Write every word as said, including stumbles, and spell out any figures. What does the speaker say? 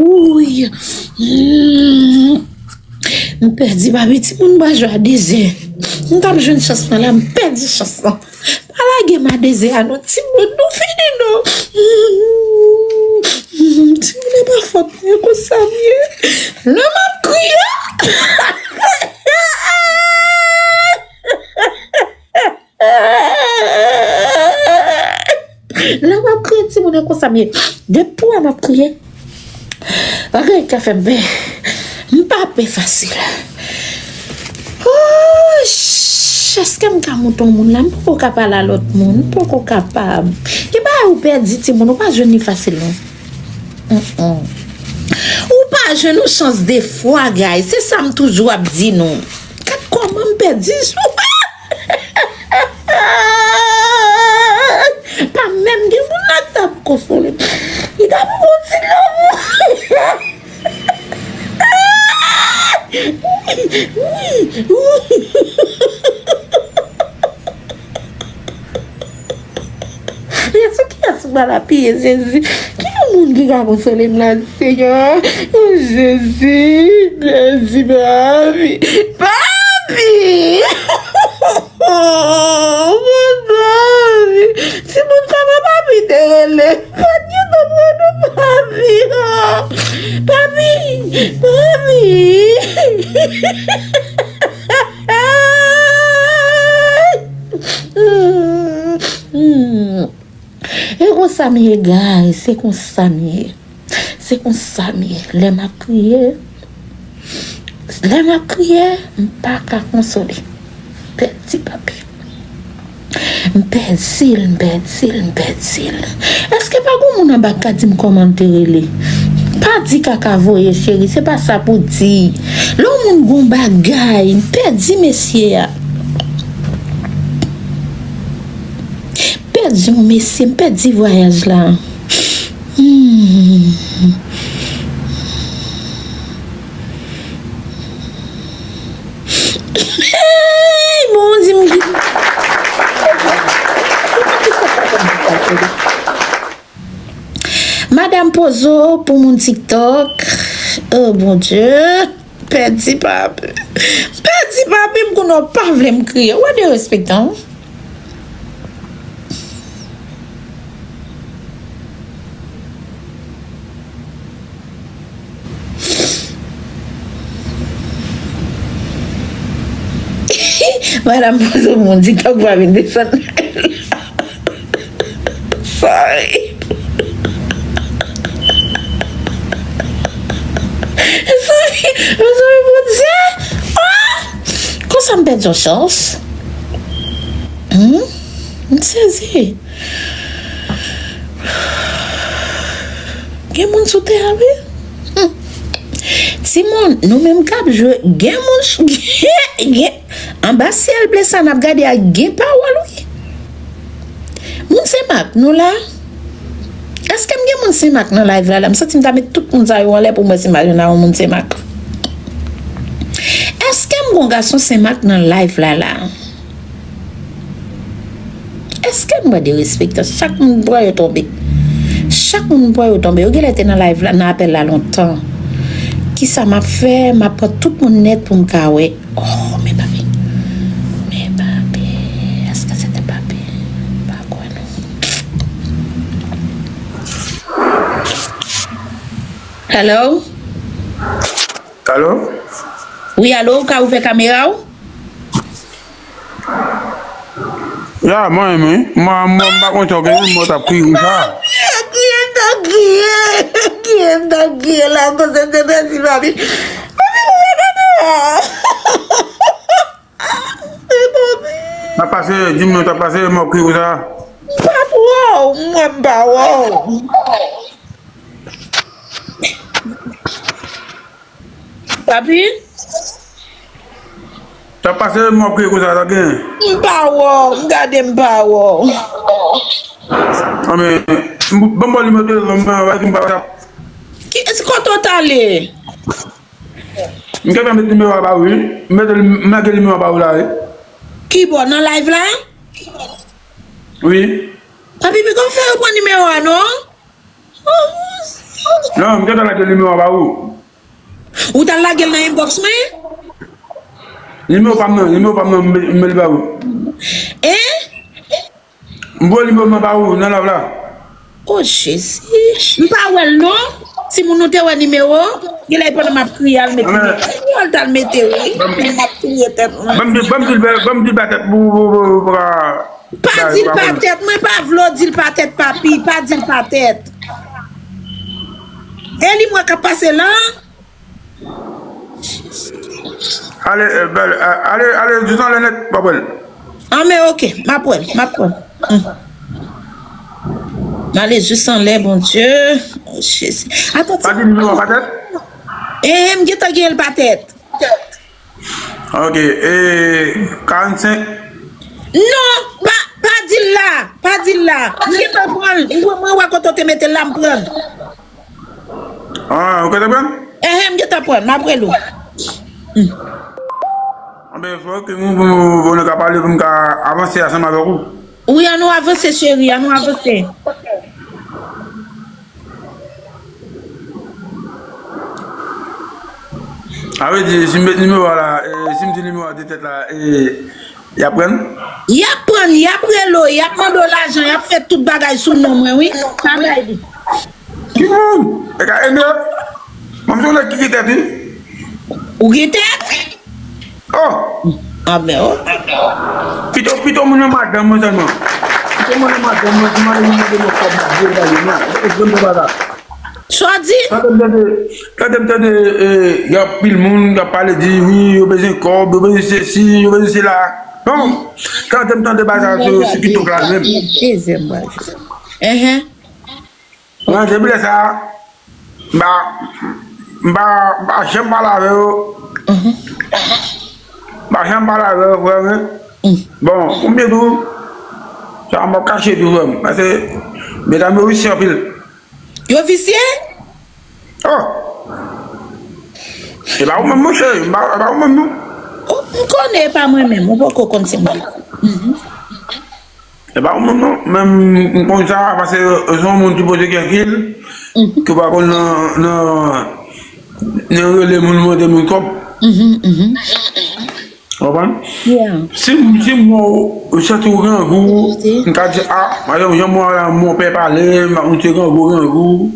Wouy. Hmm. M pèdi, papi, timoun pral jwe a dezè. M t ap jwenn chans lan la, m pèdi chans lan. Pa lage m a dezè a non, timoun, nou fini non. Hmm. Timoun, e pa fòt mwen, e konsa m ye. Lè m ap kriye. Lè m ap kriye, timoun, e konsa m ye. Depi w wè m ap kriye, bagay ka fè m pè. M pa pè fasil. Ouch, èske m ka montre yon moun la? M poko ka pale a lòt moun. M poko kapab. Gen bagay ou pèdi, timoun, ou pa jwenn li fasil non. Mm-mm. Ou pa jwenn yon chans de fwa, guys. Se sa m toujou ap di nou. Gad kòman m pèdi jou. Pa menm gen moun la k t ap konsole m. Li t ap fè yon ti lanmou. Wi, wi, wi. Jezi, kiyès m pral apiye, Jezi? Ki yon moun ki ka konsole m la, Seyè? O Jezi, Jezi, papi, papi! Papi! Timoun, kòman papi te rele? Pa t gen non, non, papi! Papi! Papi! Hmm. E konsa m ye, guys, se konsa m ye. Se konsa m ye. Lè m ap kriye, lè m ap kriye, m pa ka konsole. Pèdi papi. M pèdi l, m pèdi l, m pèdi l. Èske pa gon moun anba k ka di m kòman l te rele? Pa di kaka voye, cheri, se pa sa pou di. Lè yon moun gon bagay, m pèdi mesye a. Pèdi yon mesye, m pèdi vwayaj la. Hmm. Hey, Bondye, m ki Madam Pozo pou moun TikTok. Oh, Bondye. Pèdi papi. Pèdi papi, m konnen w pa vle m kriye. Ou derespektan. Madam Pozo, moun TikTok pa vin desann. Sorry. Sorry, sorry, Bondye. Ah! Konsa m pèdi yon chans. Hmm? M sezi. Gen moun sou tè a, wi. Hmm. Timoun, nou menm k ap jwe, gen moun sou, gen, gen, anba syèl ble sa n ap gade a, gen pawòl, wi. Moun Senmak, nou la? Èske m gen moun Senmak nan live la, la? M santi m ta met tout moun sa yo anlè pou m wè si m pa jwenn a yon moun Senmak. Èske m gon gason Senmak nan live la, la? Èske m pa derespektan? Chak moun m pran yo tonbe. Chak moun m pran yo tonbe. Yo genlè te nan live la, nan apèl la lontan. Kisa m ap fè? M ap pran tout moun nèt pou m ka wè. Oh, men papi. Men papi. Èske se te papi? M pa kwè non. Hello? Alo? Wi, alo, ou ka ouvè kamera w? Ya, mwen menm, wi. Mwen, mwen, m pa konn sa w gen, mwen t ap kriye konsa. Kriye, kriye, m t ap kriye. Kriye, m t ap kriye la, kote m te pèdi papi. Papi, ouvè kamera. Papi. T ap pase, di m non, t ap pase, mwen kriye konsa. M pa t wè w, mwen m pa wè w. Papi? Sa pase, m ap kriye konsa, sa gen? M pa wè w, m gade m pa wè w. Anben, m, ban m ba w nimewo telefòn mwen, anvan ki m pa WhatsApp. Ki, kote w t ale? M gentan met nimewo a ba ou, wi. M mete, m lage nimewo a ba ou la, wi. Ki bò, nan live la? Wi. Papi, piko fè yo pran nimewo a, non? Oh, mon Dieu. Non, m gentan lage nimewo a ba ou. Ou t al lage l nan inbox mwen? Nimewo pa m nan, nimewo pa m nan, m met li ba ou. Hein? M voye nimewo m nan ba ou nan live la. Oh Jezi. M pa wè l non. Timoun, ou te wè nimewo? Genlè pandan m ap kriye al mete nimewo. Al t al mete wi. Pandan m ap kriye tèt mwen. Ban m di, ban m di, ban m di ba tèt pou, pou, pou, pou, pou ka Pa di l pa tèt, mwen pa vle w di l pa tèt, papi, pa di l pa tèt. E li mwen k ap pase la? Ale, eh, bèl, eh, ale, ale, jis anlè nèt, pa pran l. An, men oke, m ap pran l, m ap pran l. Hmm. M ale jis anlè, Bondye. Oh, Jezi. Atann, pa di nimewo pa tèt? Eh, m gentan gen l pa tèt. Ok, e karannsenk? Non, pa, pa di l la, pa di l la. M gentan pran l. Mwen, mwen wè kote w te mete l la, m pran l. Ah, ou gentan pran l? Ehe, m gentan pran l, m ap rele w. Hmm. Anben, fò ke nou, pou nou, pou nou ka pale, pou m ka avanse ansanm avèk ou. Wi, an nou avanse, cheri, an nou avanse. A vle di, si m met nimewo a la, e, si m di nimewo a de tèt la, e, y ap pran l? Y ap pran l, y ap rele w, y ap mande w lajan, y ap fè tout bagay sou non mwen, wi. Sa bay li. Ki moun? E ka ede? Mwen, m se yon nèg ki gen tèt, wi. Ou gen tèt? Oh! Ah, ben, oh. Pito, pito moun nan madanm mwen sèlman. Pito moun nan madanm mwen, si madanm mwen mande mwen kòb, mwen di l ba li, non. Ou konprann sa? Sa w di? Tande m tande, tande m tande, eh, y a anpil moun k ap pale di, wi, yo bezwen kòb, yo bezwen sesi, yo bezwen sela. Non, tande m tande bagay sa sou, sou TikTok la menm. Dezyèm bagay. Ehe. Mwen, depi lè sa, m pa, m pa, m pa janm pale avè yo. M pa janm pale avè yo, frè mwen. Bon, konbyen tou, sa m ap kache tou, frè m. Paske medam yo visye anpil. Yo visye? Oh! E pa ou menm, monchè, e pa, e pa ou menm, non. Oh, m konnen e pa mwen menm, ou poko konn se mwen. E pa ou menm, non. Men m konn sa, paske se yon moun ki poze kèk vil, ki pa konn nan, nan, nan rele moun, mande moun kòb. Ou konprann? Si, si m wè w, ou santi w grangou, m ka di, a, madanm, jan m wè w la, m wè w pè pale, m, m se grangou, grangou.